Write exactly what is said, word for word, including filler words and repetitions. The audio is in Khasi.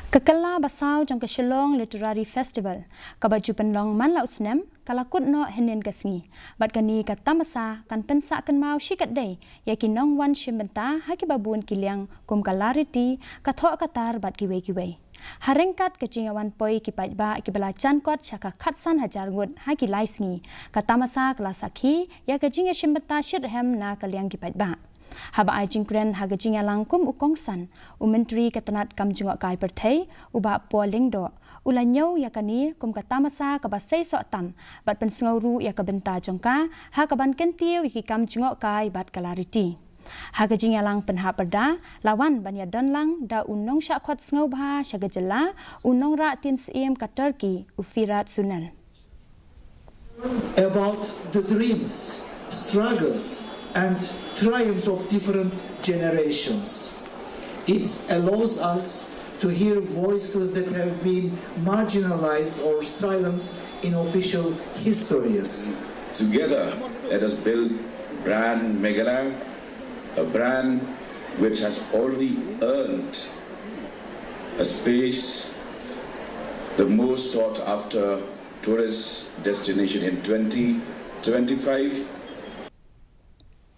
Ka kylla basaw jong ka Shillong Literary Festival, kaba ju pynlong man la u snem, ka la kut noh hynnin ka sngi. Bad kane ka tamasa kan pynsah kynmaw shikatdei ïa ki nongwan shim bynta ha kiba bun ki liang kum ka lariti, ka thoh ka tar bad kiwei kiwei. Ha ryngkat ka jingïawan poi ki paidbah kiba la jan kot sha ka khatsan hajar ngut ha ki lai sngi, ka tamasa ka la sakhi ïa ka jingïashim bynta shitrhem na ka liang ki paidbah. Haba ai jingkren ha ka jingïalang kum u kongsan, u Myntri ka tnat kam jngohkai pyrthei, u Bah Paul Lyngdoh, u la ñiew ïa kane kum ka tamasa kaba seisoh tam, bad pynsngew ruh ïa ka bynta jong ka ha kaban kyntiew ïa ki kam jngohkai bad ka lariti. Ha ka jingïalang pynhap pyrda la wan ban ïadon lang da u nongshah khot sngewbha sha ka jylla, u nongrah tien syiem ka Turkey, u Firat Sunan. About the dreams, struggles, and triumphs of different generations. It allows us to hear voices that have been marginalized or silenced in official histories. Together, let us build brand Meghalaya, a brand which has already earned a space, the most sought after tourist destination in twenty twenty-five.